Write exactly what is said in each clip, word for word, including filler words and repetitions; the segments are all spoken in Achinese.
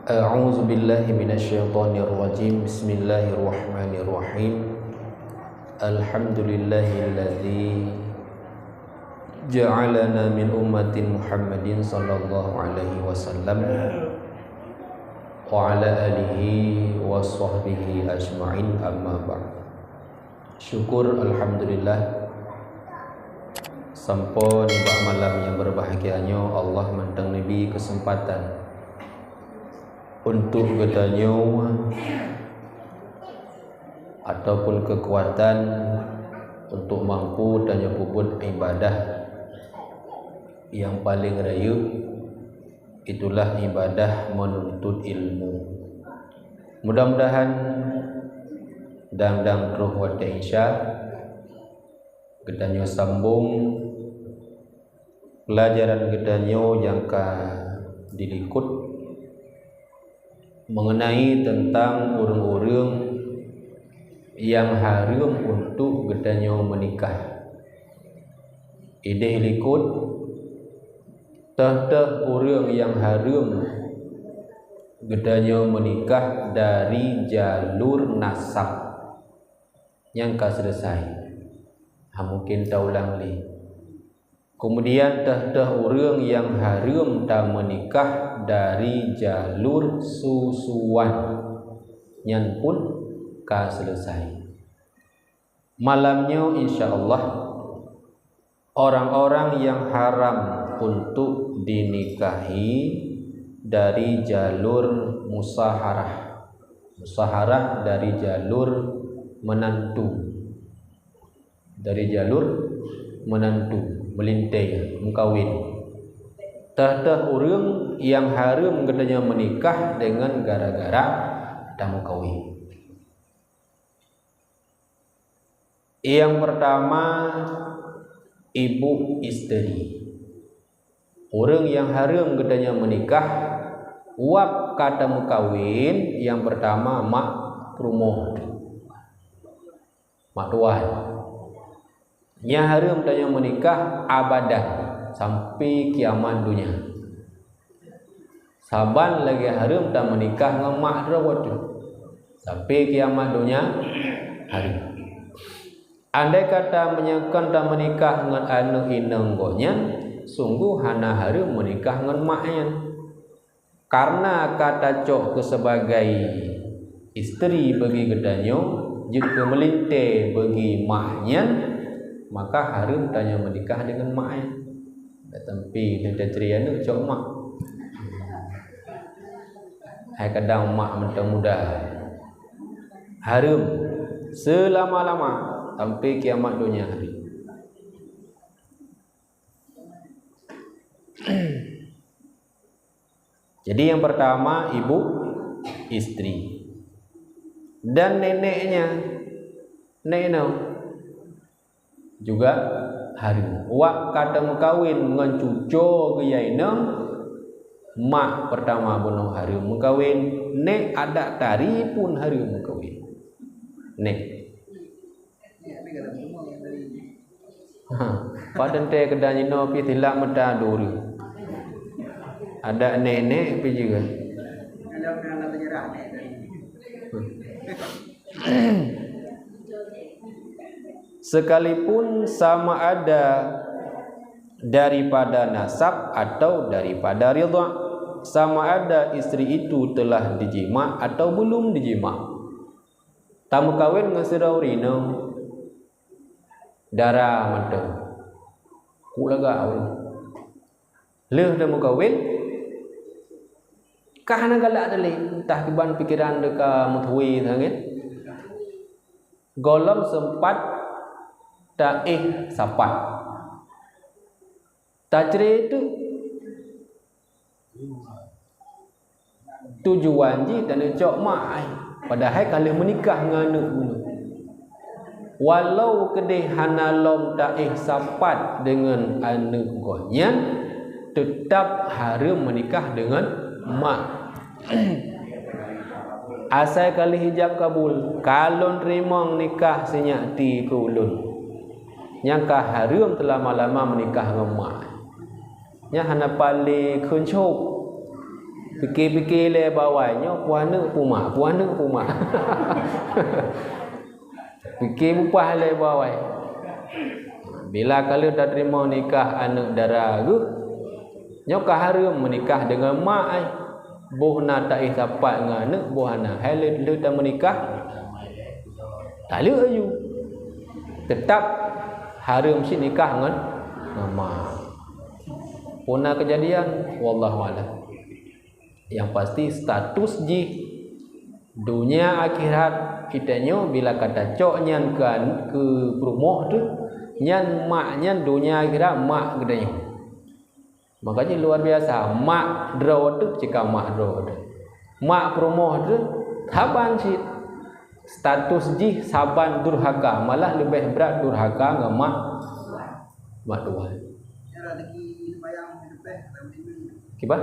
A'udzubillahi minasyaitonirrajim. Bismillahirrahmanirrahim. Alhamdulillahilladzi ja'alana min ummati Muhammadin sallallahu alaihi wasallam wa ala alihi wa sahbihi ajma'in, amma ba'd. Syukur, alhamdulillah, sampoe nibak malam nyang berbahagia nyoe Allah mantong neubi keuseumpatan untuk geutanyoe ataupun keukuatan untuk mampu tanyoe peubuet ibadah nyang paleng rayeuk, itulah ibadah meununtut ilmu. Mudah-mudahan dang-dang troh watée Isya, geutanyoe sambong peulajaran geutanyoe nyang ka dilikot mengenai teuntang ureuëng-ureuëng nyang hareuem untuk geutanyoe meunikah. Ideh likot, teuh-teuh ureuëng nyang hareuem geutanyoe meunikah dari jalur nasab. Nyang ka seuleusoe. Ha, mungken taulang lé. Keumudian teuh-teuh ureuëng nyang hareuem tameunikah dari jalur susuan, nyan pun ka seuleusoe. Malam nyoe, insya Allah, orang-orang nyang haram untuk dinikahi dari jalur musaharah. Musaharah dari jalur menantu. Dari jalur menantu, meulintée, meukawen. Teuh-teuh ureuëng nyang hareuem geutanyoe meunikah deungon gara-gara tameukawen. Nyang peurtama, ibu isteri. Ureuëng nyang hareuem geutanyoe meunikah, wak ka tameukawen, nyang peurtama mak peurumoh teuh. Mak tuan. Nyang hareuem tanyoe meunikah abadan, sampai kiamat donya. Saban lagée hareuem tameunikah ngon mak droe teuh, sampai kiamat donya hareuem. Andai kata meunyoe kon tameunikah ngon aneuëk inong gobnyan, sunggoh hana hareuem meunikah ngon mak nyan. Karena ka tacok keu sebagai isteri bagi geutanyoe, jeuet keu meulintée bagi mak nyan, maka hareuem tanyoe meunikah deungon mak nyan. Dak tampi lé tacri aneuëk cok mak. Hai kadang mak mantong muda. Hareuem seulama-lama sampai kiamat donya hari. Jadi yang pertama ibu istri dan neneknya, nek inong juga hareuem. Wak ka tameukawen ngon cuco geuya inong, mak pertama bunoe hareuem meukawen, nek adat tari pun hareuem meukawen. Nek. Ha, padahai teuntée keudan jinoe pih tilak meuta duri. Adak nek-nek pih juga. Sekalipun sama ada daripada nasab atau daripada ridha, sama ada istri itu telah dijima atau belum dijima. Tameukawen ngon sidroe ureuëng inong, dara mantong. Ku lagak ureuëng. Lheueh tameukawen, ka hana galak dalé, entah kiban pikeran teuka meutuwi sangat. Gohlom seumpat taéh sapat. Tacre teuk. Tujuan jih taneucok mak ai. Padahai ka lheueh meunikah ngon aneuëk bunoe. Walau keudeh hana lom taéh sapat deungon aneuëk gobnyan, teutab hareuem meunikah deungon mak. Asai ka lheueh ijab kabul, ka lôn teurimong nikah si nyak ti keu ulôn, nyang ka hareuem seulama-lama meunikah ngon mak. Nyan hana paléh kheun cop. Pike-pike lé bak awai, nyoe peue aneuëk peue mak, peue aneuëk peue mak. Pike bupah lé bak awai. Bila ka lheueh tateurimong nikah aneuëk dara geuh, nyoe ka hareuem meunikah deungon mak ai. Boh na taéh sapat ngon aneuëk, boh hana. Hai lheueh, lheueh tameunikah, taleuek aju. Teutab hareuem cit nikah ngon, ngon mak. Peue na keujadian, wallahu a'lam. Nyang pasti status jih dunia akhirat, geutanyoe bila ka tacok nyan keu, keu peurumoh teuh, nyan mak nyan dunia akhirat mak geutanyoe. Makajih luar biasa, mak droe teuh cit ka mak droe teuh. Mak peurumoh teuh saban cit. Status jih saban durhaka, malah leubeh brat durhaka ngon mak, mak tuan. Kiban?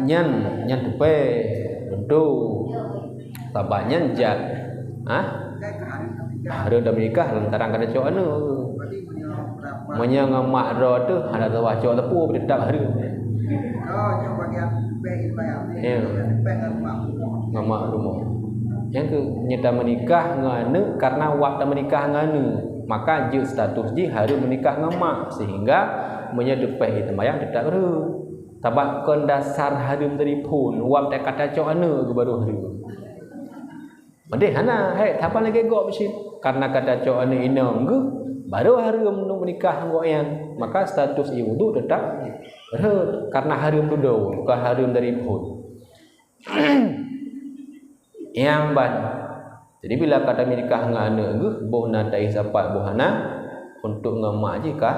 Nyan, nyan teupeue, tentu. Saban nyan jat. Ha? Hareuem tameunikah lantaran ka tacok aneuëk. Meunyoe ngon mak droe teuh hana teuwah cok teupeu, teutab hareuem. Ya. Ngon mak rumoh. Nyang keu, meunyoe tameunikah ngon aneuëk karena wak tameunikah ngon aneuëk, maka jeuet status jih hareuem meunikah ngon mak, sehingga meunyoe teupeh i teumayang teutab hareuem. Sabab kon dasar hareuem dari phon, wak ka tacok aneuëk geuh baru hareuem. Meudeh hana, hai, saban lagée gob cit. Karena ka tacok aneuëk inong geuh, baru hareuem untuk meunikah ngon gobnyan. Maka status ié uduk teutab rhot, karena hareuem dudoe, bukan hareuem dari phon. Nyang ban. Jadi bila ka tameunikah ngon aneuëk geuh, boh na taéh sapat boh hana, untuk ngon mak jih ka,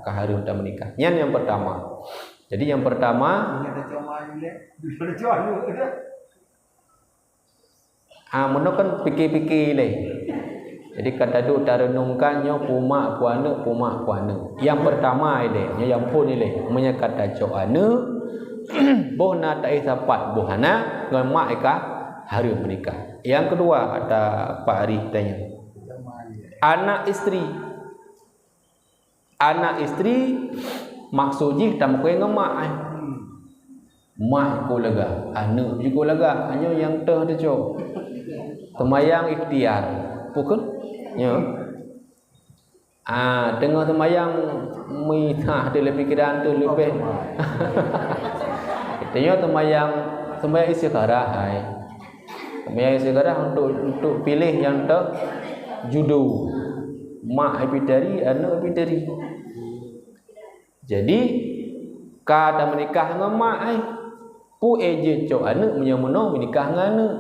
ka hareuem tameunikah. Nyan nyang pertama. Jadi nyang pertama, Ah, meunoe kan pike-pike ilée. Jadi ka taduek tareunungkan nyoe peue mak peue aneuëk, peue mak peue aneuëk. Nyang pertama ilée, nyoe nyang phon ilée. Meunyoe ka tacok aneuëk, boh na taéh sapat boh hana, ngon mak ka hareuem meunikah. Nyang keudua, kata Pak Arif tanya. Anak isteri. Anak isteri, maksud jih tameukeue ngon mak, eh. Mak iko lagak, aneuëk jih iko lagak, nyoe nyang teuh teucok. Teumayang ikhtiar. Peue kheun? Nyoe. Ah, teungoh teumayang meuitah teuh lé pikeran teuh leubeh. Tanyoe teumayang, teumayang istikharah hai. Teumayang istikharah untuk, untuk piléh nyang teuh judo. Mak ipitari, aneuëk ipitari. Jadi, ka tameunikah ngon mak ai. Peue jeuet cok aneuëk meunyoe meunoe meunikah ngon aneuëk.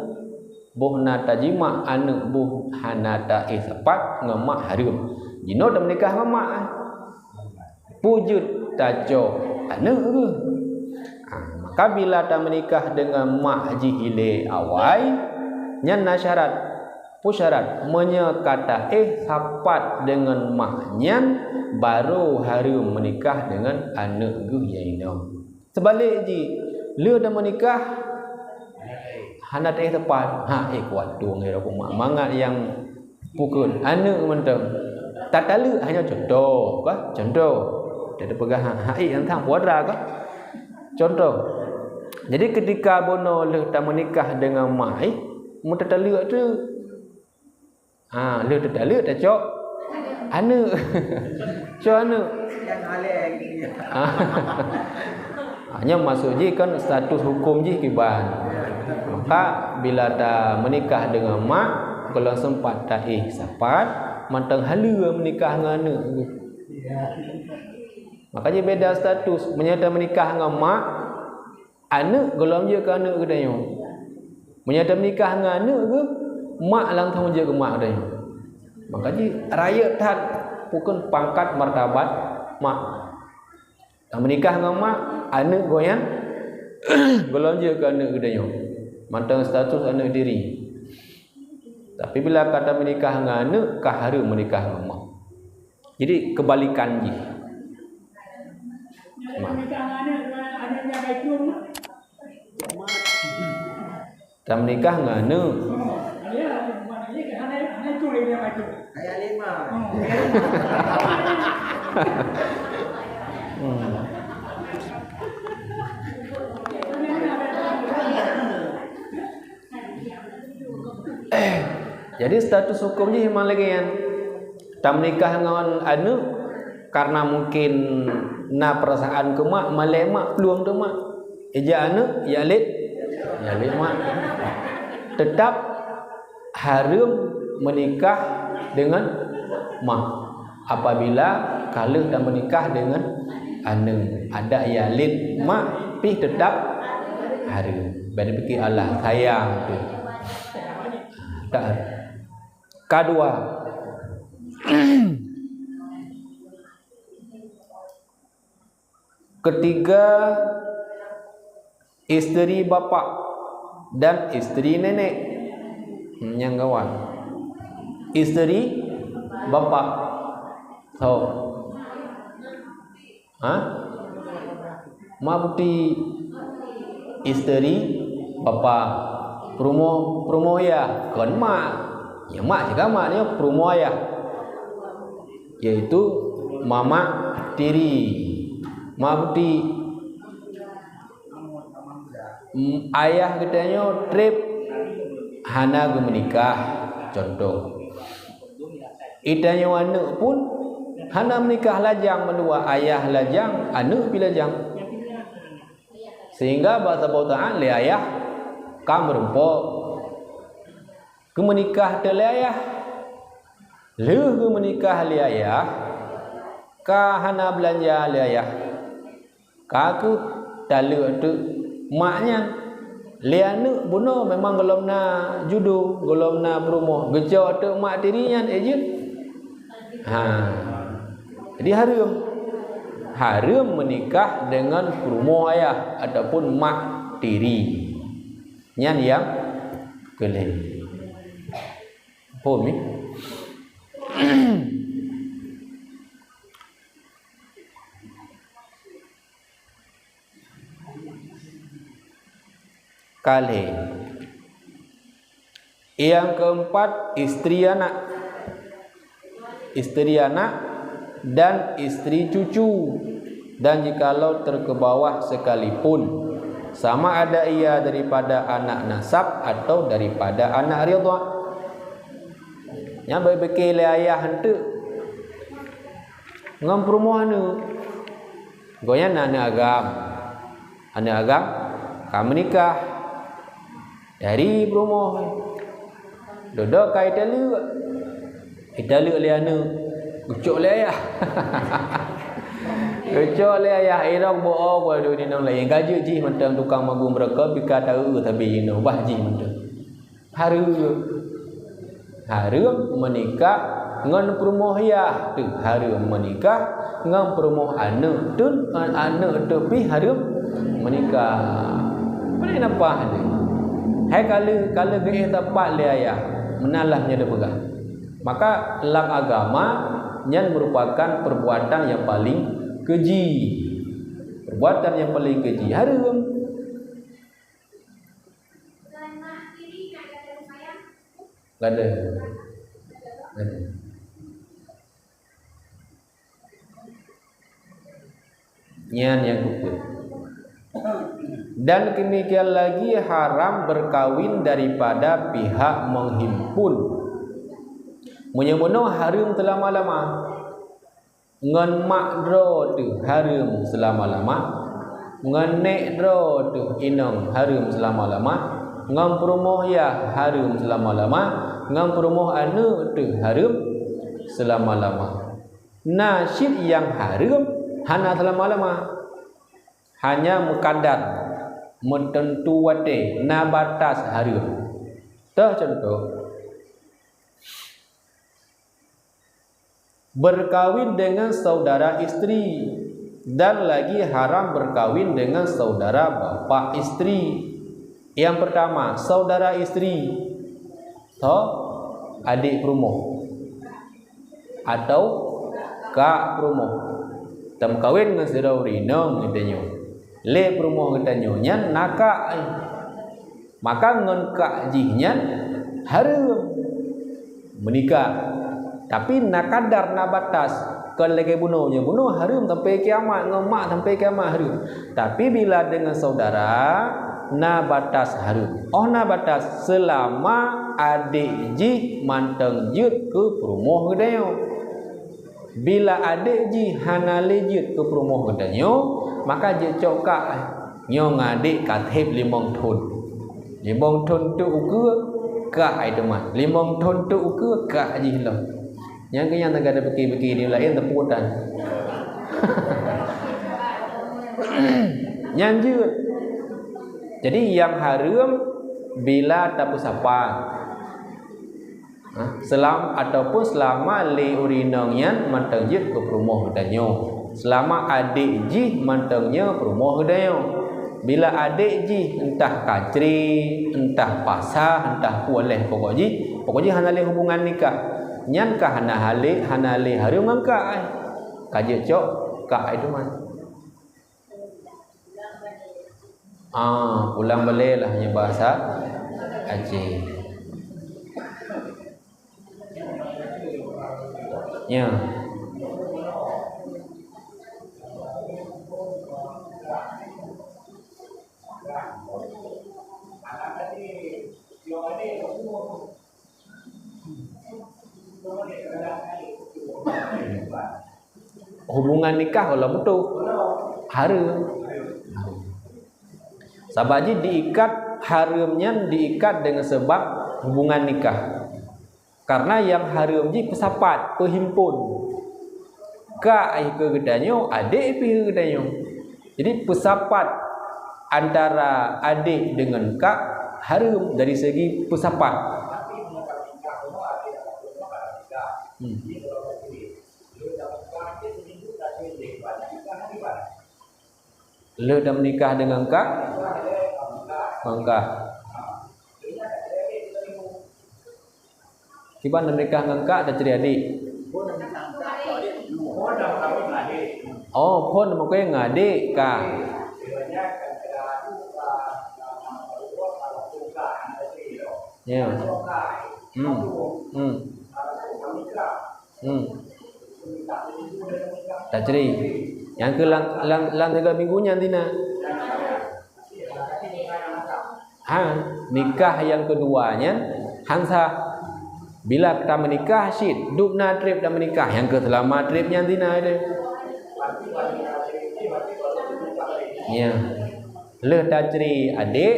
Boh na tajimak aneuëk boh hana taéh sapat ngon mak hareuem. Jinoe tameunikah ngon mak ai. Peue jeuet tacok aneuëk geuh. Ah, maka bila tameunikah deungon mak jih ilée awai, nyan na syarat. Peue syarat? Meunyoe ka taéh sapat deungon mak nyan, barô hareuem meunikah deungon aneuëk geuh nyang inong. Seubalek jih, lheueh tameunikah, hana taéh sapat. Ha, éh, kuat tueng, éh, mangat nyang pukon aneuëk mantong. Tataleuek hanya contoh, kah? Contoh. Tapeugah ha, ha, éh, nyang tham puadra, kah? Contoh. Jadi, ketika bunoe lheueh tameunikah deungon mak, éh, meutataleuek tu, ha, lheueh tataleuek tacok aneuëk. Cok aneuëk. Ha, nyan maksud jih kan status hukum jih kiban. Maka bila tameunikah deungon mak, gohlom sempat taéh sapat, mantong haleue meunikah ngon aneuëk. Maka jih beda status. Meunyoe tameunikah ngon mak, aneuëk gohlom jeuet keu aneuëk geutanyoe. Meunyoe tameunikah ngon aneuëk geuh, mak langsong jeuet keu mak geutanyoe. Maka jih rayeuk that pukon pangkat martabat mak. Tameunikah ngon mak, aneuëk gobnyan gohlom jeuet keu aneuëk geutanyoe. Mantong status aneuëk diri. Tapi bila ka tameunikah ngon aneuk, ka hareuem meunikah ngon mak. Jadi, keubalikan jih. Mak. Tameunikah ngon aneuk. Hmm. Jadi, status hukum jih memang lagèe nyan. Tameunikah ngon aneuk karena mungkin na perasaan keu mak, malèe mak, plueng teuk mak. Ija aneuk, ya lét, ya lét mak. Tetap hareuem meunikah deungon mak apabila ka lheueh tameunikah deungon aneuk. Adak ya lét mak pih tetap hareuem. Bèk pike Allah sayang tu. Tak hareuem. Kedua, ketiga, isteri bapak dan isteri nenek. Hmm, nyang gawa. Isteri bapak. So. Ha? Mak bukti isteri bapak. Peurumoh, peurumoh yah, kon mak. Ya, mak juga mak nyoe peurumoh ayah. Yaitu mamak tiri. Mak bukti. M-, ayah geutanyoe trép hana geumeunikah, contoh. Geutanyoe aneuk pun hana meunikah lajang meuluwa, ayah lajang, aneuk pih lajang. Sehingga bak saboh saát lé ayah ka meurumpok. Geumeunikah teuk lé ayah. Lheueh geumeunikah lé ayah, ka hana beulanja lé ayah. Ka kheueh taleuek teuk mak nyan. Lé aneuk bunoe memang gohlom na judo, gohlom na peurumoh, geucok teuk mak tiri nyan, eh, jeuet. Ha. Jadi hareuem. Hareuem meunikah deungon peurumoh ayah ataupun mak tiri. Nyan nyang keu lhèe. Phôn mi? Ka lhèe. Nyang keempat, isteri anak. Isteri anak dan isteri cucu, dan jikalau terkebawah sekalipun, sama ada ia daripada anak nasab atau daripada anak ridha. Nyan bak pike lé ayah eunteuk ngon peurumoh aneuk. Gobnyan na aneuk agam. Aneuk agam ka meunikah. Dari peurumoh. Dudoe ka italeuek. Italeuek lé aneuk. Geucok lé ayah. Geucok lé ayah, irong boh-o keu inong laén. Ka jeuet jih mantong tukang magong beureukoh, pih ka taeu sabe inong, bah jih mantong. Hareuem. Hareuem meunikah ngon peurumoh yah teuk, hareuem meunikah ngon peurumoh aneuk teuk, ngon aneuk teuk pih hareuem meunikah. Peue na paih deh? Hai ka lheueh, ka lheueh geuéh teumpat lé ayah, meunan lah nyoe teupeugah. Maka lam agama nyan merupakan perbuatan yang paling keji. Perbuatan yang paling keji, hareuem. Gada. Gada. Nyan nyang keupeuet. Dan demikian lagi haram berkawin daripada pihak menghimpun. Meunyoe meunoe hareuem seulama-lama. Ngon mak droe teuh hareuem seulama-lama, ngon nék droe teuh inong hareuem seulama-lama, ngon peurumoh yah hareuem seulama-lama, ngon peurumoh aneuk teuh hareuem seulama-lama. Na cit nyang hareuem hana seulama-lama, hanya mukadar, meuteuntu watée, na batas hareuem. Toh cuntoh, berkawin dengan saudara isteri, dan lagi haram berkawin dengan saudara bapak isteri. Yang pertama, saudara isteri. Toh, adék peurumoh atau kak peurumoh tameukawen ngon sidroe ureueng inong geutanyoe. Lé peurumoh geutanyoe nyan na kak, maka ngon kak jih nyan hareuem meunikah. Tapi na kadar, na batas. Kon lagée bunoe nyoe, bunoe hareuem sampai kiamat, ngon mak sampai kiamat hareuem. Tapi bila deungon saudara, na batas hareuem. Oh na batas, seulama adék jih mantong jeuet keu peurumoh geutanyoe. Bila adék jih hana lé jeuet keu peurumoh geutanyoe, maka jeuet cok kak. Nyoe ngon adék ka theb limong thon. Limong thon teuk ukeue, kak ai teuma. Limong thon teuk ukeue, kak jih lom. Nyang keu nyang teuga tapike-pike di laén teupeu tan. Nyan jeuet. Jadi nyang hareuem bila tapeusapat. Ha, selam-, ataupun seulama lé ureueng inong nyan mantong jeuet keu peurumoh geutanyoe. Seulama adék jih mantong nyoe peurumoh geutanyoe. Bila adék jih entah kacre, entah pasah, entah peue lé pokok jih, pokok jih hana lé hubungan nikah. Nyan ka hana halé, hana lé hareuem ngon kak ai. Ka jeuet cok kak ai teuma. Ah, pulang balé lah nyan bahasa Aceh. Ya. Hubungan nikah kalau butuh hareuem. Sabab jih diikat, hareuem nyan diikat deungon sabab hubungan nikah. Karena nyang hareuem jih peusapat, peuhimpon. Kak pih keu geutanyoe, adék pih keu geutanyoe. Jadi peusapat antara adék deungon kak hareuem dari segi peusapat. Hmm. Lheueh tameunikah deungon kak? Ngon kak. Kiban tameunikah ngon kak tacre adék? Oh, phon meukeue ngon adék kak. Ya. Hmm. Hmm. Hmm. Tacre. Nyang keu lam, lam, lam tiga minggu nyan tina. Ha, nikah nyang keudua nyan han sah. Bila tameunikah cit, dub na treb tameunikah, nyang keu seulama treb nyan tina deh. Ya. Lheueh tacre adék,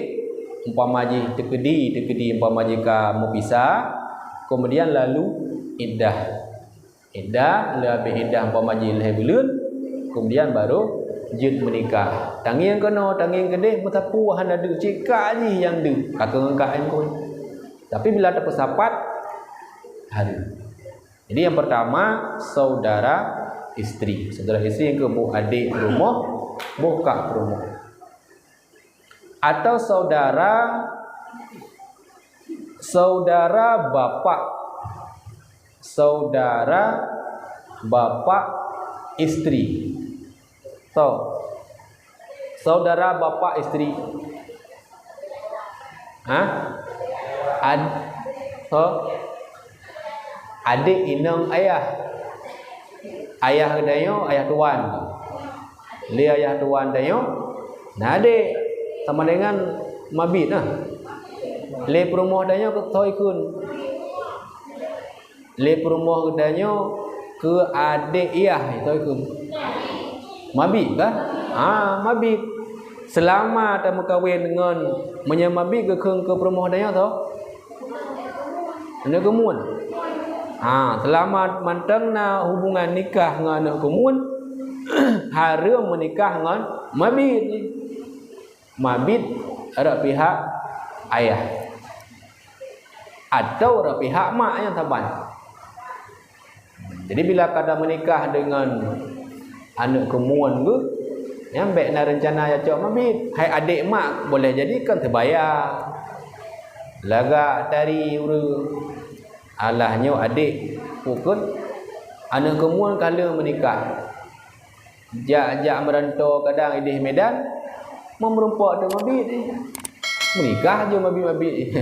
umpama jih teukeudi, teukeudi umpama jih ka meupisah, kemudian lalu iddah. Iddah, lheueh habéh iddah umpama jih lhée buleuen, kemudian baru jeuet meunikah. Tangieng keunoe, tangieng keudeh, meusapeue hana deuh, cit kak jih nyang deuh, ka keu ngon kak nyang kon. Tapi bila tapeusapat, hareuem. Jadi nyang pertama, saudara istri. Saudara istri nyang keu boh adék peurumoh, boh kak peurumoh. Atau saudara, saudara bapak, saudara bapak istri. So, saudara bapak istri. Ha? Ad-, so, adék inong ayah. Ayah geutanyoe, ayah tuan. Lé ayah tuan tanyoe, na adék sama dengan mabit nah. Lé peurumoh tanyoe keu soe ikheun. Lé peurumoh geutanyoe keu adék yah, soe ikheun. Mabit kah? Ha, mabit. Seulama tameukawen ngon meunyoe mabit geukheun keu peurumoh tanyoe soe? Aneuk keumuen. Ha, seulama mantong na hubungan nikah ngon aneuk keumuen, hareuem meunikah ngon mabit. Mabit rot pihak ayah atau rot pihak mak nyang saban. Jadi bila ka tameunikah deungon aneuk keumuen geuh, nyan bék na reuncana ya cok mabit. Hai adék mak boleh jadi kon teubaya. Lagak tari ureueng. Alah nyoe adék, peue kheun, aneuk keumuen ka lheueh meunikah. Jak-jak meuranto kadang idéh Medan, meumeurumpok teuk meubiet. Meunikah ju meubiet-meubiet.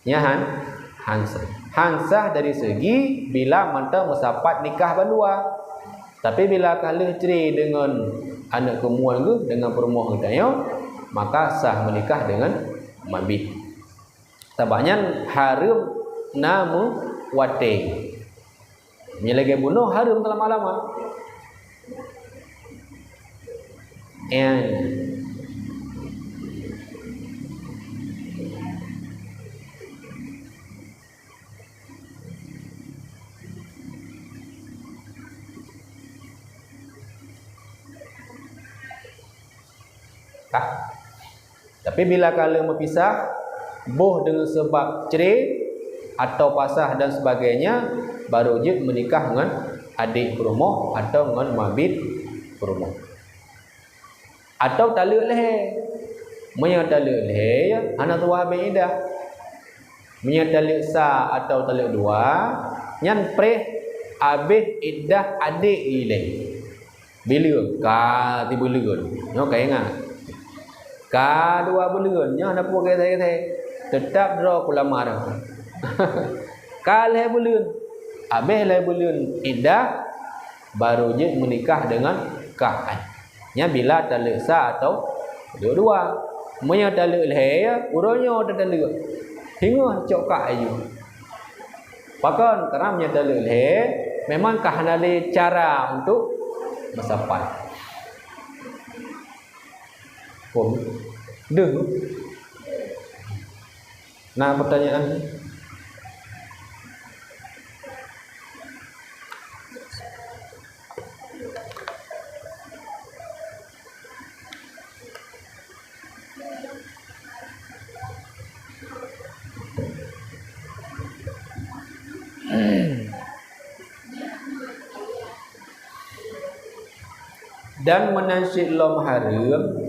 Nyan han, han sah. Han sah dari segi bila mantong meusapat nikah bandua. Tapi bila ka lheueh cre deungon aneuk keumuen geuh, deungon peurumoh geutanyoe, maka sah meunikah deungon meubiet. Sabab nyan hareuem na meuwatée. Meunyoe lagée bunoe hareuem seulama-lama. En. Kah? Tapi bila ka lheueh meupisah, boh deungon seubab cre atau pasah dan sebagainya, barô jeuet meunikah ngon adék peurumoh atau ngon meubiet peurumoh. Atau taleuek lhée. Meunyoe taleuek lhée, hana tuha habéh iddah. Meunyoe taleuek sa atau taleuek dua, nyan preh habéh iddah adék ilée. Bileueng, ka sibuleuen. Nyoe ka ingat. Ka dua buleuen, nyoe hana peue gét-gét. Teutap droe kulamar. Ka lhée buleuen. Habéh lhée buleuen iddah, barô jeuet meunikah deungon kah. Nyan bila taleuek sa atau taleuek dua. Meunyoe taleuek lhée, uroe nyoe tataleuek. Singoh cok kah laju. Pakon? Karena meunyoe taleuek lhée, memang ka hana lé cara untuk meusapat. Phon. Deuh. Na pertanyaan? Dan meunan cit lom hareuem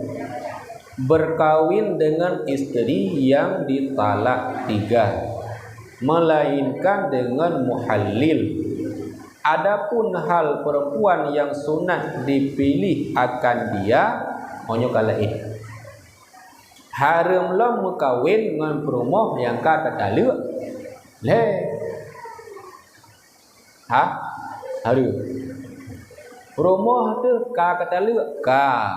berkawin dengan isteri yang ditalak tiga, melainkan dengan muhallil. Adapun hal perempuan yang sunat dipilih akan dia, oh, nyoe ka laén. Hareuem lom meukawen ngon peurumoh nyang ka tataleuek lhée. Ha? Hareuem. Peurumoh teuh ka kataleuek? Ka.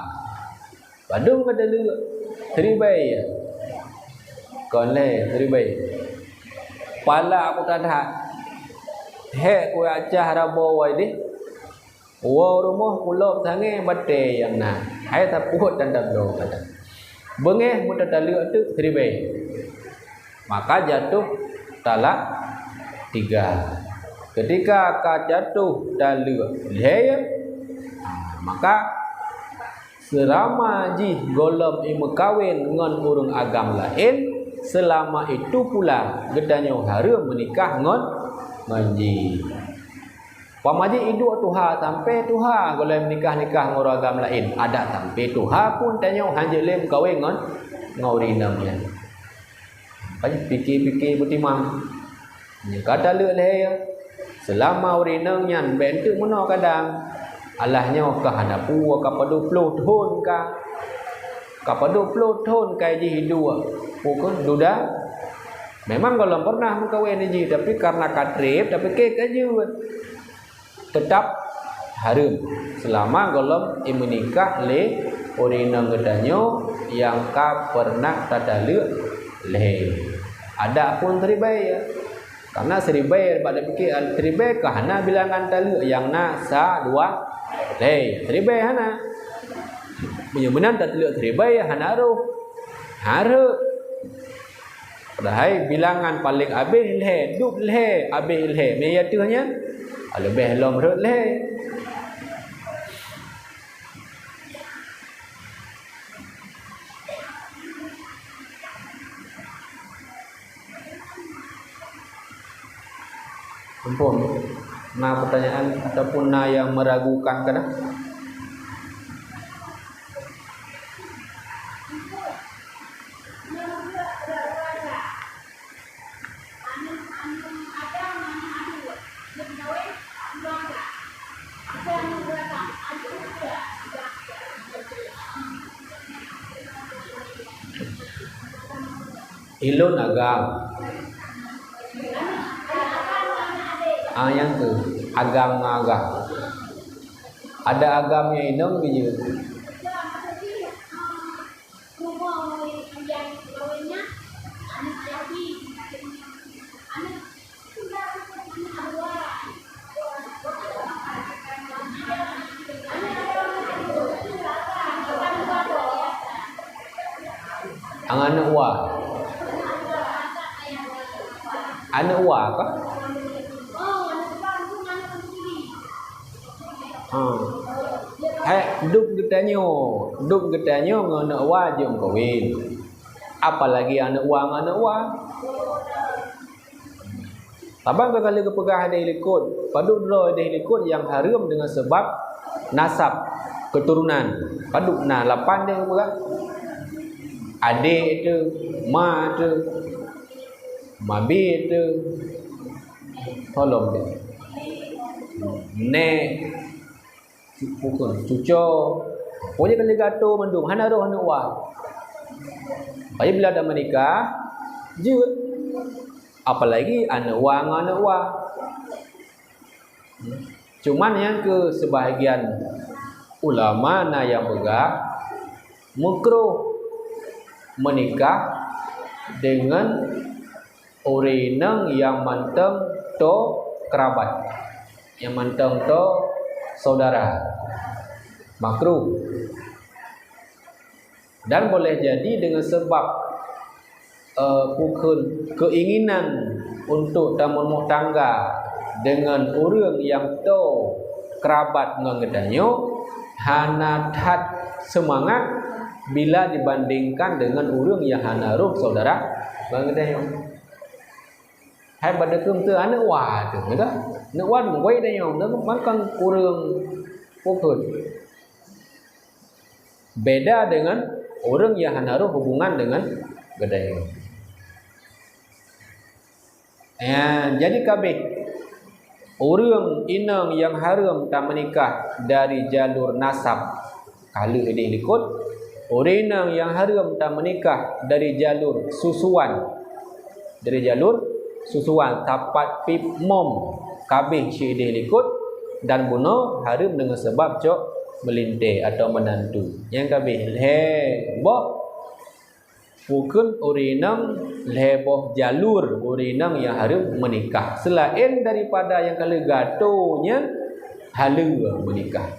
Padum kataleuek? Siribée. Kon lhée, siribée. Pala ku that-that. Hék ku cah rabo wai deh. Woe rumoh kulom sangée batée nyang na, hai sapuet dan tabloe gata. Beungéh meutataleuek teuk siribée, maka jatuh talak tiga. Ketika ka jatuh taleuek lhée, maka seulama jih gohlom imeukawen ngon ureuëng agam laén, seulama itu pula geutanyoe hareuem meunikah ngon, ngon jih. Pamaji iduek tuha sampai tuha gohlom nikah-nikah ngon ureuëng agam laén, adak sampai tuha pun tanyoe hanjeuet lé meukawen ngon, ngon ureuëng inong nyan. Kan pike-pike beutimang. Nyoe ka taleuek lhée, seulama ureuëng inong nyan bék enteuk meunoe kadang. Alah nyoe ka hana peue, ka padub ploh thon ka. Ka padub ploh thon ka jih iduek, peue keuh duda. Memang gohlom pernah meukawen jih, tapi karena ka treb, tapi keu ka jeuet. Teutap hareuem seulama gohlom imeunikah lé ureuëng inong geutanyoe nyang ka peureunah tataleuek lhée. Adak pun siribée, ya. Karena siribée bak tapike siribée ka hana bilangan taleuek nyang na sa, dua, lhée. Siribée hana. Meunyoe meunan tataleuek siribée hana roh. Hareuem. Padahai bilangan paleng abéh lhée, dub lhée, abéh lhée. Meunyoe teuh nyan, leubeh lom rhot lhée. Ampun, na pertanyaan ataupun na yang meragukan kah? Ilôn agam. Ah, nyang tu, agam ngon agam. Ada agam nyang inong geuyue. Aneuëk wa. Aneuëk wa kah? Ha. Hai, dum geutanyoe, dum geutanyoe ngon aneuëk wa jeuet meukawen. Apalagi aneuëk wa ngon aneuëk wa. Saban ka kali geupeugah hadis likot, padub droe hadis likot nyang hareuem deungon sabab nasab, keuturonan. Padub na lapan deh geupeugah. Adek teuh, ma teuh, mabi teuh, holom teuh. Nek, Cu-, bukon, cuco. Pokoknya kali gato mandum, hana roh aneuëk wa. Tapi bila dah menikah, jeuet. Apalagi aneuëk wa ngon aneuëk wa. Cuman nyang keu sebahagian ulama na nyang peugah, meukruh menikah deungon ureuëng inong nyang mantong toe keurabat, nyang mantong toe saudara, makruh. Dan boleh jadi deungon sabab, eh, bukon keuinginan untuk tameurumoh tangga deungon ureuëng nyang toe keurabat ngon geutanyoe, hana that seumangat bila dibandingkan deungon ureuëng nyang hana roh saudara ngon geutanyoe. Hai bak deukeue teuh aneuëk wa teuh, meudah. Aneuëk wa meuwai dayong, meudah mantong ureuëng bukon. Beda deungon ureuëng nyang hana roh hubungan deungon geutanyoe. Ya, jadi kabeh ureuëng inong nyang hareuem tameunikah dari jalur nasab, ka lheueh ideh likot, ureuëng inong nyang hareuem tameunikah dari jalur susuan, dari jalur susuan, tapat pip mom, kabeh cit ideh likot, dan bunoe hareuem deungon sabab cok meulintée atau meunantu. Nyang kabeh lhée boh Bukon ureuëng inong lhée boh jalur ureuëng inong nyang hareuem meunikah. Seulaén daripada nyang ka lheueh gato nyan haleue meunikah.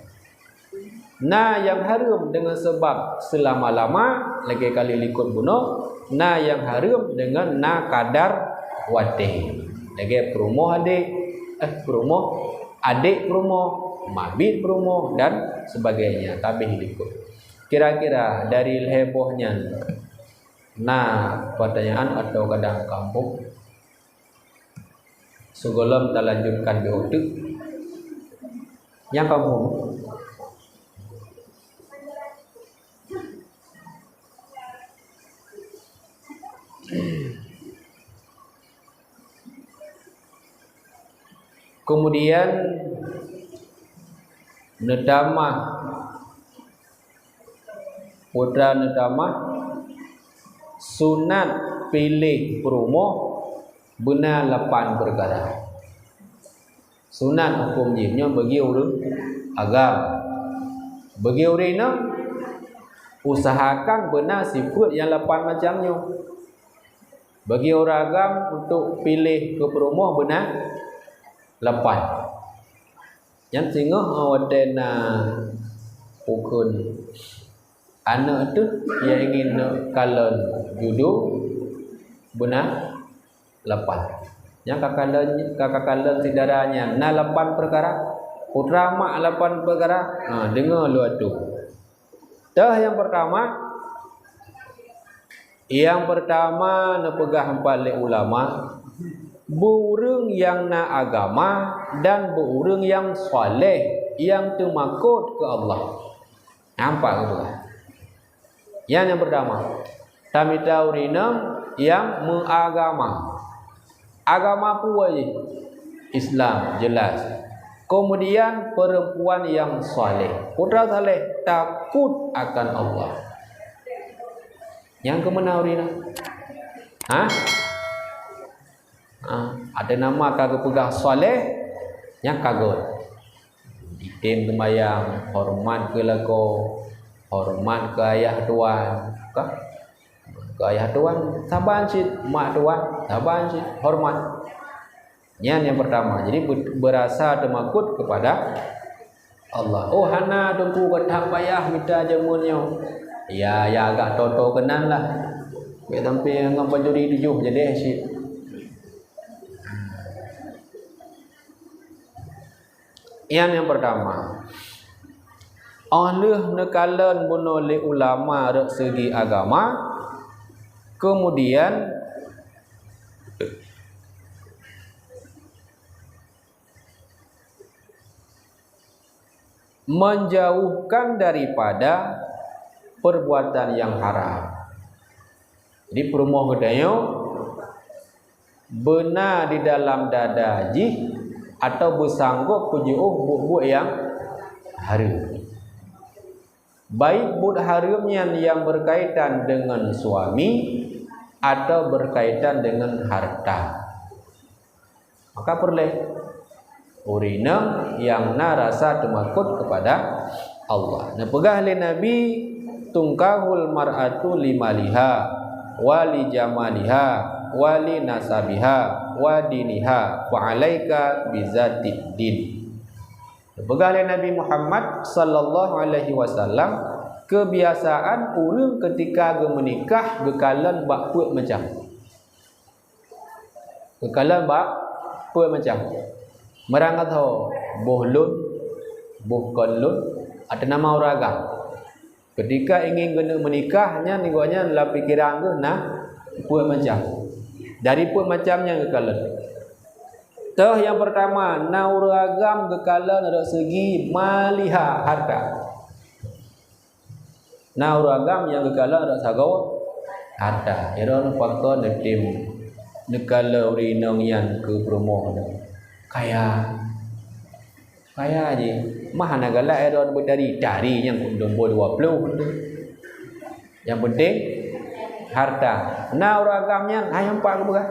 Na nyang hareuem deungon sabab seulama-lama, lagée ka lheueh likot bunoe, na nyang hareuem deungon na kadar watée. Lagée peurumoh adek, eh, peurumoh adek peurumoh, mabit peurumoh dan sebagainya, tabeh likot. Kira-kira dari lhée boh nyan na peutanyaan atau kadang kampung? Sigohlom talanjutkan beuh teuk. Nyang kampung. Kemudian neutamah, putra neutamah, sunat piléh peurumoh beuna lapan peukara. Sunat huköm jih nyoe bagi ureuëng agam. Bagi ureuëng inong, usahakan beuna sifeuet nyang lapan macam nyoe. Bagi ureuëng agam untuk piléh keu peurumoh beuna lapan. Nyan singoh watée na bukon aneuëk teuh nyang ingin neukalon judo beuna lapan. Nyang ka kalon, ka, ka kalon syedara nyan na lapan peukara. Putra mak lapan peukara. Ha, deungoe lôn atô. Teuh nyang peurtama, nyang peurtama neupeugah pat lé ulama, beu ureuëng nyang na agama dan beu ureuëng nyang saleh nyang teumakot keu Allah. Nampak geupeugah. Nyan nyang peurtama, tamita ureuëng inong nyang meuagama. Agama peue jih? Islam, jelas. Kemudian, perempuan yang saleh. Putra saleh, takut akan Allah. Nyang keumeuna ureuëng inong. Ha? Ha, ada nama ka geupeugah saleh, nyang ka göt. Item seumayang, horeumat keu lakoe, horeumat keu ayah tuan, ka? Keu ayah tuan, saban cit, mak tuan, saban cit, horeumat. Nyan nyang pertama. Jadi, be-, berasa teumakot kepada Allah. Oh, hana, Teungku, ka that payah mita jameun nyoe. Ya, ya agak toto keunan lah. Bèk sampai ngon pancuri tujoh jadeh cit. Nyan nyang pertama. Óh lheueh neukalon bunoe lé ulama rot segi agama, kemudian menjauhkan daripada perbuatan yang haram. Jadi, peurumoh geutanyoe beuna di dalam dada jih atau beusanggob peujiôh buet-buet nyang hareuem. Baik buet hareuem nyan nyang berkaitan dengan suami atau berkaitan dengan harta. Maka peureulèe ureueng inong nyang na rasa teumakot kepada Allah. Neupeugah lé Nabi, "Tunkahul mar'atu limaliha, wa lijamaliha, wa linasabiha, wa diniha, fa alaika bizatid din." Neupeugah lé Nabi Muhammad sallallahu alaihi wasallam, kebiasaan ureueng ketika geumeunikah geukalon bak peuet macam. Geukalon bak peuet macam. Meurangkasoe, boh lôn, boh kon lôn, atau nama ureueng agam. Ketika ingin geuneuk meunikah, nyan gobnyan lam pikeran geuh na peuet macam. Dari peuet macam nyan geukalon. Toh nyang pertama, na ureueng agam geukalon dari segi maliha, harta. Na ureueng agam nyang geukalon rot sagoe harta. Droeneuh pakon neutem neukalon ureueng inong nyan keu peurumoh nyan? Kaya. Kaya jih. Mah hana galak droeneuh beutari. Tari nyang keu nombor dua puluh tu. Nyang penting harta. Na ureueng agam nyan, hai empat geupeugah.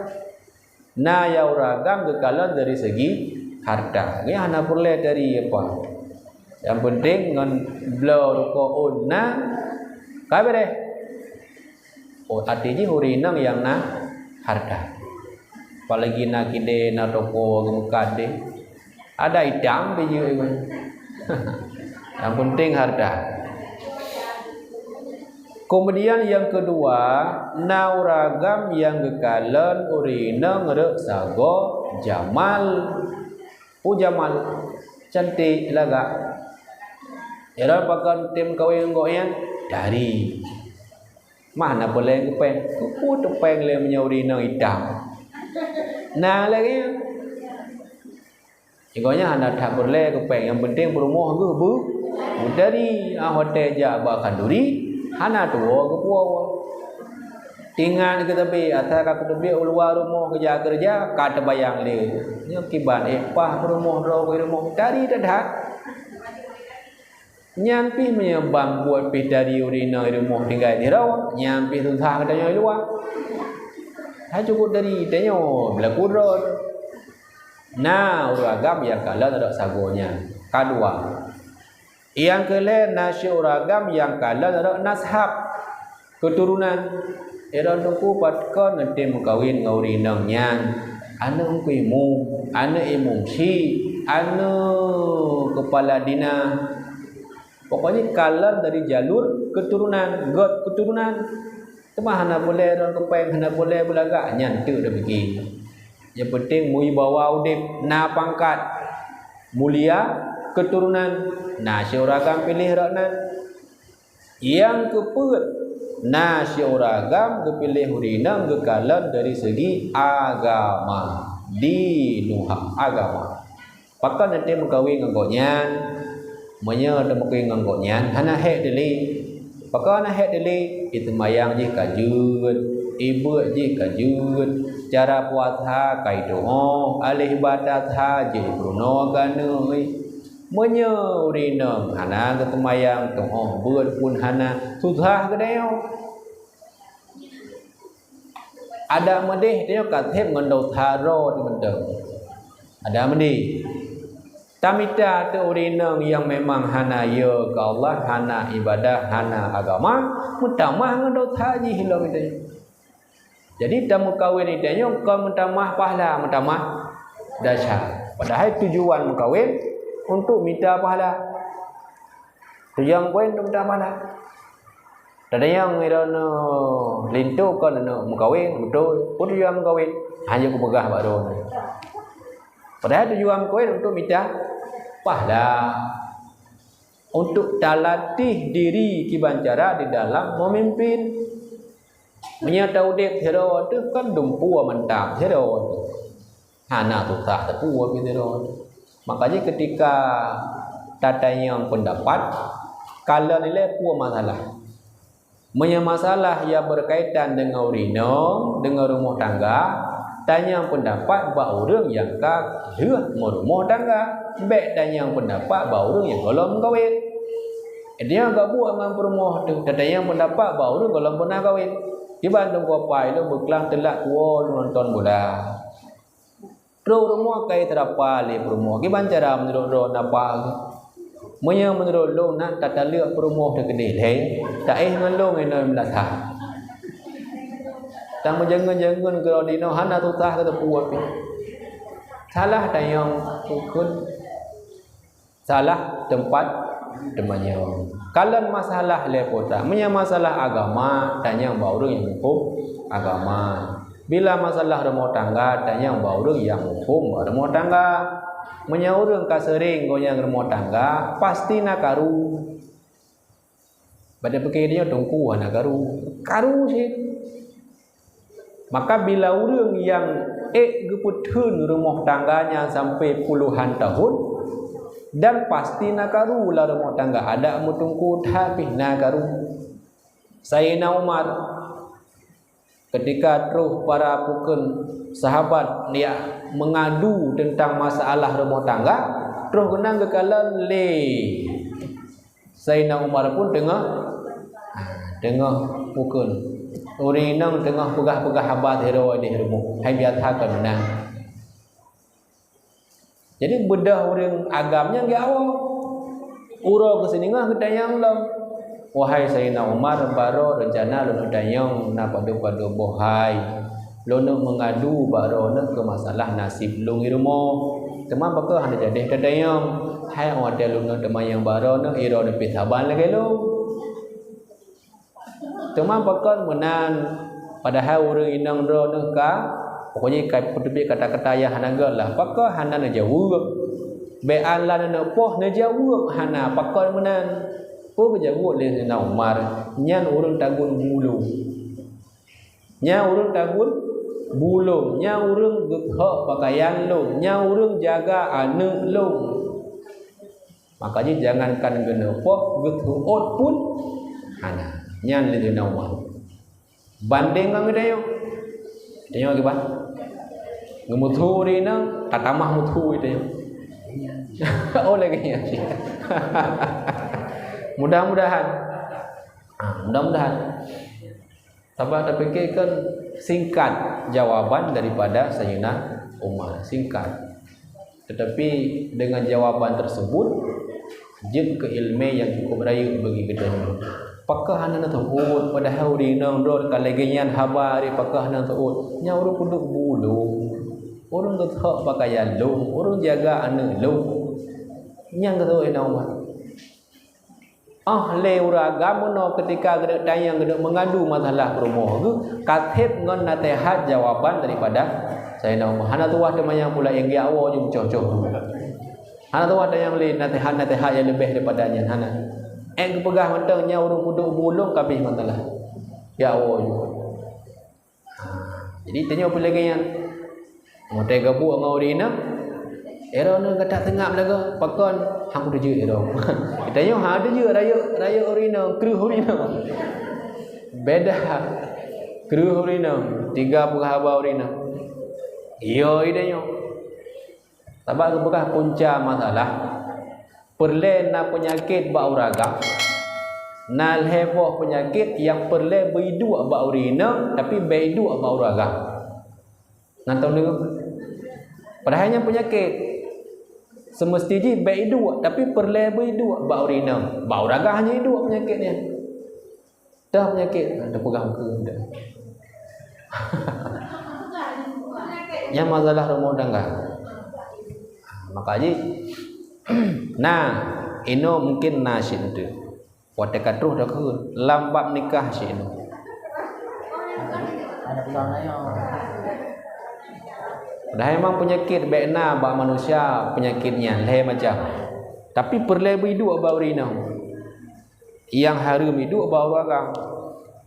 Na nyang ureueng agam geukalon dari segi harta. Nyan hana peureulèe dari apa. Nyang penting ngon bloe rukoe ôn na, ka beureh. Oh, arti jih ureueng inong nyang na harta. Apalagi na kidée, na toko, geumeukat deh. Ada itam pih jeuet iman. Yang penting harta. Kemudian yang kedua, na ureueng agam nyang geukalon ureueng inong rot sagoe jamal. Oh, jamal, cantik lagak. Jalan pakon tem kawin ngon gobnyan, dari. Mah na peureulèe geupéng. Keupeue teupéng lé meunyoe ureueng inong itam? Na lagèe nyan. Gobnyan hana that peureulèe geupéng, nyang penting peurumoh geuh beu-, beutari. Ah, watèe jak bak khanduri, hana tuwoe geupuwoe. Tingat keu teubiet, asai ka kuteubiet u luwa rumoh geujak keureuja, ka teubayang lé. Nyoe kiban ék paih peurumoh droe keu rumoh, tari that-that. Nyan pih meunyoe ban buet pih tari ureueng inong i rumoh tinggai sidroe, nyan pih susah geutanyoe i luwa. Hana cukup tari tanyoe, beulaku droe. Na ureueng agam nyang kalon rot sagoe nyan. Ka dua. Nyang keu lhèe na syedara ureueng agam nyang kalon rot nasab, keuturonan. Droeneuh teungku pakon neutem meukawen ngon ureueng inong nyan? Aneuk teungku imum, aneuk imum syik, aneuk keupala dinah. Pokoknya kalon dari jalur keuturonan, göt keuturonan. Teuma hana peureulèe droeneuh geupéng, hana peureulèe beulagak, nyan teuk tapike. Nyang penting wibawa udép, na pangkat, mulia, keuturonan, na syedara ureueng agam piléh rot nan. Nyang keupeuet, na syedara ureueng agam geupiléh ureueng inong geukalon dari segi agama, dinuha, agama. Pakon neutem meukawen ngon gobnyan? Meunyoe teumeukawen ngon gobnyan, hana hék dilèe. Pakon hana hék dilèe? Iseumayang jih ka jeuet, ibeuet jih ka jeuet, cara puasa ka itu'oh, aléh ibadat ha jeuet peurunoe keuneuk. Meunyoe ureueng inong hana geuseumayang, tu'oh beuet pun hana, susah geutanyoe. Adak meudeh tanyoe ka seb ngon dosa droe teuh mantong. Adak meudeh. Tamita teuh ureueng inong nyang memang hana yö keu Allah, hana ibadah, hana agama, meutamah ngon dosa jih lom tanyoe. Jadi tameukawen tanyoe kon meutamah pahala, meutamah desya. Padahai tujuan meukawen untuk mita pahala. Tujuan meukawen untuk mita pahala. Tadayang droeneuh linto kon aneuk meukawen, beutôi. Peue tujuan meukawen? Hana kupeugah bak droeneuh. Padahai tujuan meukawen untuk mita pahala. Untuk talatih diri kiban cara di dalam memimpin. Meunyoe taudeb sidroe teuh kan dumpeue mantap sidroe teuh. Hana susah teupeu sidroe teuh. Maka jih ketika tatanyong pendapat, kalon ilée peue masalah. Meunyoe masalah nyang berkaitan deungon ureueng inong, deungon rumoh tangga, tanyong pendapat bak ureueng nyang ka lheueh meurumoh tangga. Bék tanyong pendapat bak ureueng nyang gohlom meukawen. Dia gak buet ngon peurumoh teuh, tatanyong pendapat bak ureueng gohlom beuna kawen. Kiban teungku apai lôn beuklang teulat tuwoe lôn nonton bola. Troh rumoh kai teurapa lé peurumoh. Kiban cara meunurot droe napa geuh? Meunyoe meunurot lôn na tataleuek peurumoh teuh keudeh lhée, taéh ngon lôn inoe meunasah. Tameujangeun-jangeun keudroe inoe hana susah keu teupeu pih. Salah tanyong ukeuen. Salah teumpat teumanyong. Kalon masalah lé putra. Meunyoe masalah agama, tanyong bak ureueng nyang muphom agama. Bila masalah rumoh tangga, tanyong bak ureueng nyang muphom rumoh tangga. Meunyoe ureueng ka seuring gobnyan rumoh tangga, pasti na karu. Bak tapike tanyoe teungku hana karu. Karu cit. Maka bila ureueng nyang ék geupeutheun rumoh tangga nyan sampai puluhan tahun, dan pasti na karu lam rumoh tangga, adak meuteungku that pih na karu. Saidina Umar, ketika troh para pukon sahabat jak meungadu teuntang masalah rumoh tangga, troh keunan geukalon lé Saidina Umar pun teungoh, teungoh pukon. Ureueng inong teungoh peugah-peugah haba sidroe di rumoh, hai biasa kon meunan. Jadi beudôh ureueng agam nyan geuwoe. Uroe keusiningoh geutanyong lom, "Wahai Saidina Umar, baroe reuncana lôn tanyong na padub-padub boh hai. Lôn meungadu bak droeneuh keu masalah naseb lôn di rumoh. Teuma pakon hana jadeh tatanyong? Hai watée lôn teumanyong bak droeneuh, droeneuh pih saban lagée lôn." Teuma pakon meunan, padahai ureueng inong droeneuh ka, pokoknya ka peuteubiet kata-kata nyang hana göt lah. Pakon hana neujaweueb? Bék an la neupoh neujaweueb hana, pakon meunan? Peue geujaweueb lé Saidina Umar, "Nyan ureueng tagun bulông. Nyan ureueng tagun bulông, nyan ureueng geuthok peukayan lôn, nyan ureueng jaga aneuëk lôn." Maka jih jangankan geuneupoh, geuseuôt pun hana. Nyan lé Saidina Umar. Bandeng ngon geutanyoe. Geutanyoe kiban? Geumeusu ri inong, tatamah meusu geutanyoe. Oh, lagée nyan. Mudah-mudahan. Ha, mudah-mudahan. Sabab tapike kan singkat jawaban daripada Sayyidina Umar, singkat. Tetapi dengan jawaban tersebut, jeuet keu iéleumé nyang cukup rayeuk bagi geutanyoe. Pakon hana neuseuôt, padahai ureueng inong droe ka lagée nyan haba, pakon hana neuseuôt? Nyan ureueng peuduek bulông, ureueng geuthok peukayan lôn, ureueng jaga aneuëk lôn. Nyan geuseuôt Sayyidina Umar. Ah, lé ureueng agam meunoe, ketika geuneuk tanyong, geuneuk meungadu masalah peurumoh geuh, ka seb ngon naseuhat jawaban daripada Saidina Umar. Hana tuwah teumanyong pula, nyang geujak woe ju meucok-cok. Hana tuwah tanyong lé naseuhat-naseuhat nyang leubeh daripada nyan, hana. Ék geupeugah mantong nyan ureueng peuduek bulông ka abéh masalah. Jak woe ju. Ha, jadi tanyoe pih lagée nyan. Watée geubuet ngon ureueng inong, droeneuh gata seungab lagoe, pakon han kuteujeuet droe. Tanyoe han teujeuet rayeuk, rayeuk ureueng inong, kreueh ureueng inong. Beda. Kreueh ureueng inong, teuga peugah haba ureueng inong. Yo, i tanyoe. Sabab geupeugah punca masalah, peureulée na peunyakét bak ureueng agam, Na lhée boh peunyakét nyang peureulée beuiduek bak ureuëng inong, tapi bék iduek bak ureuëng agam. Na tahu ni? Padahai nyan peunyakét. Seumeusti jih bék iduek, tapi peureulée beuiduek bak ureuëng inong. Bak ureuëng agam hana iduek peunyakét nyan. Dah peunyakét, ha, dah peugah muka dah. Nyang masalah rumah tangga. Maka jih, nah, inoe mungkin na cit tu. Watée ka troh dah kheun, lam bab nikah cit inoe. Padahai memang peunyakét bék na bak manusia peunyakét nyan lhée macam. Tapi peureulée beuiduek bak ureuëng inong. Nyang hareuem iduek bak ureuëng agam.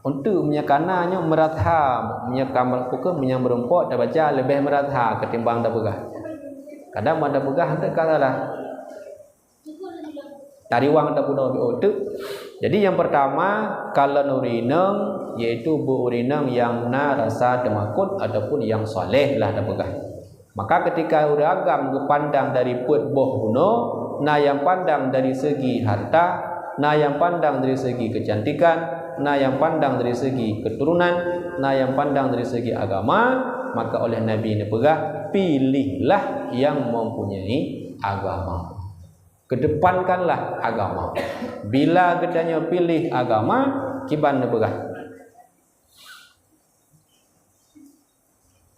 Untuk meunyoe kana nyoe meurasa, meunyoe ka meureumpok, meunyoe meureumpok tabaca leubeh meurasa ketimbang tapeugah. Kadang ban tapeugah hana ka salah. Tariwang tapunoe di otak. Jadi yang pertama, kalon ureuëng inong, yaitu beu ureuëng inong nyang na rasa teumakot ataupun nyang saleh lah tapeugah. Maka ketika ureuëng agam geupandang dari peuet boh bunoe, na nyang pandang dari segi harta, na nyang pandang dari segi keucantikan, na nyang pandang dari segi keturunan, na nyang pandang dari segi agama, maka oleh Nabi neupeugah, "Pilihlah yang mempunyai agama." Kedepankanlah agama. Bila geutanyoe pilih agama, kiban neupeugah.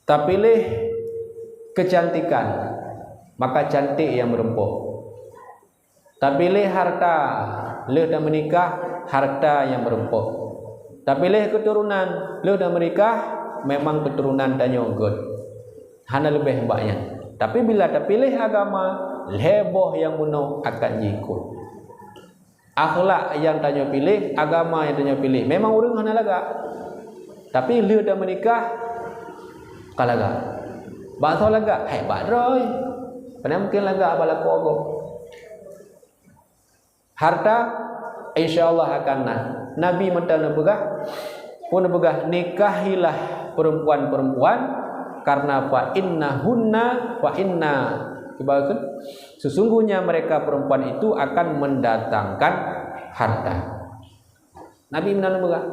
Tapiléh keucantikan, maka cantik nyang meureumpok. Tapiléh harta, lheueh tameunikah, harta nyang meureumpok. Tapiléh keuturonan, lheueh tameunikah, memang keuturonan tanyoe gét. Hana leubeh bak nyan. Tapi bila tapiléh agama, lhée boh nyang bunoe akan jiikot. Akhlak nyang tanyoe piléh, agama nyang tanyoe piléh. Memang ureuëng hana lagak. Tapi lheueh tameunikah, ka lagak. Bak soe lagak? Hai, bak droe. Pane mungken lagak bak lakoe gob. Harta, insya Allah akan na. Nabi mantong neupeugah, peue neupeugah, "Nikahilah perempuan-perempuan, karena fa innahunna, fa inna," kiban kheun, "Sesungguhnya mereka perempuan itu akan mendatangkan harta." Nabi meunan neupeugah.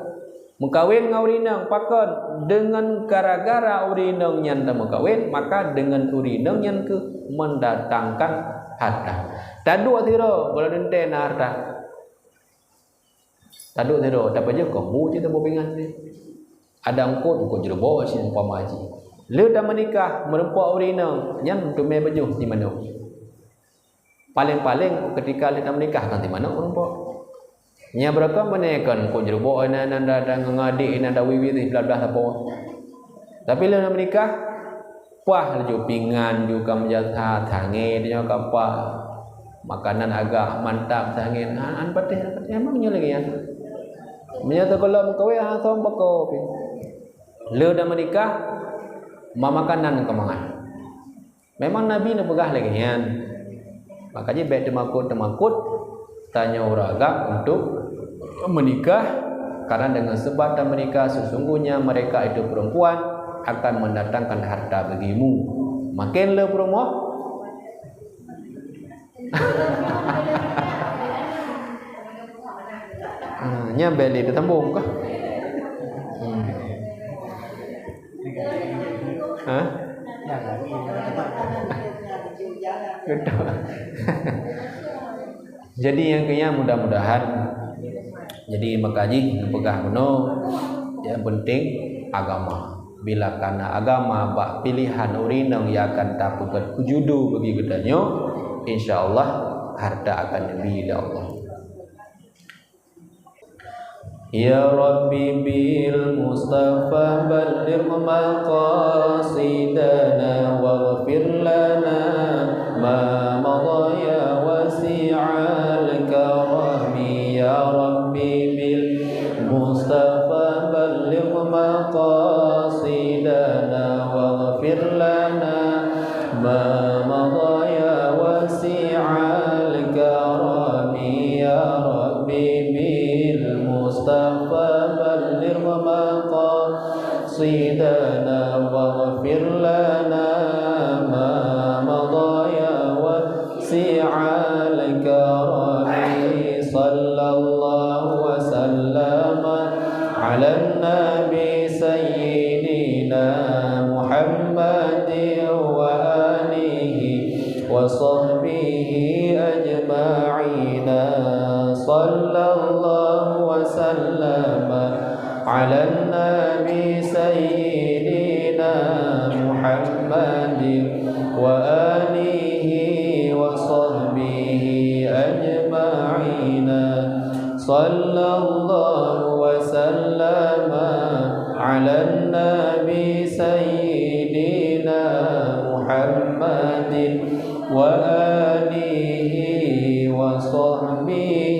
Meukawen ngon ureuëng inong, pakon? Deungon gara-gara ureuëng inong nyan tameukawen, maka deungon ureuëng inong nyan kheueh mendatangkan harta. Taduek sidroe, gohlom teuntée na harta. Taduek sidroe, tapajoh keu bu cit, taboh pingan cit. Ada eungkot, eungkot jeureubok cit umpama jih. Lheueh tameunikah, meureumpok ureuëng inong, nyan teumé pajoh si manok. Paleng-paleng ketika lheueh tameunikah kan si manok meureumpok. Nyan beureukat meunan kan eungkot jeureubok inan, inan da, da ngon adék inan da wiwi teuh blah-blah sapo. Tapi lheueh tameunikah, Pah laju pingan ju ka meujasat, sangé tanyoe ka pah. Makanan agak mantap sangé, han, han patéh, han patéh, emang nyoe lagée nyan. Meunyoe teukeulok meukawen, han som bako pih. Lheueh tameunikah, ma makanan ka mangat. Memang Nabi neupeugah lagée nyan. Maka jih bék teumakot-teumakot tanyoe ureuëng agam untuk meunikah, karena dengan sebab tameunikah sesungguhnya mereka itu perempuan akan mendatangkan harta bagimu. Makin le peurumoh. Ah, nyan bék lé teusambong kah? Hmm. Ha? Betul. Jadi nyang keu nyan mudah-mudahan, jadi maka jih neupeugah bunoe, nyang penting agama. Bila kana agama bak pilihan ureuëng inong nyang akan tapeugét keu judo bagi geutanyoe, insya Allah harta akan neubi lé Allah. يا رب بالمصطفى بلغ مقاصدنا واغفر لنا ما مضى يا واسع الكرم. يا رب بالمصطفى بلغ مقاصدنا واغفر لنا ما مضى يا واسع الكرم. يا رب بالمصطفى بلغ مقاصدنا واغفر لنا ما مضى يا واسع الكرم. صلى الله وسلم وصحبه أجمعين. صلى الله وسلم على النبي سيدنا محمد وآله وصحبه أجمعين. صلى الله وسلم على النبي سيدنا محمد وآله وصحبه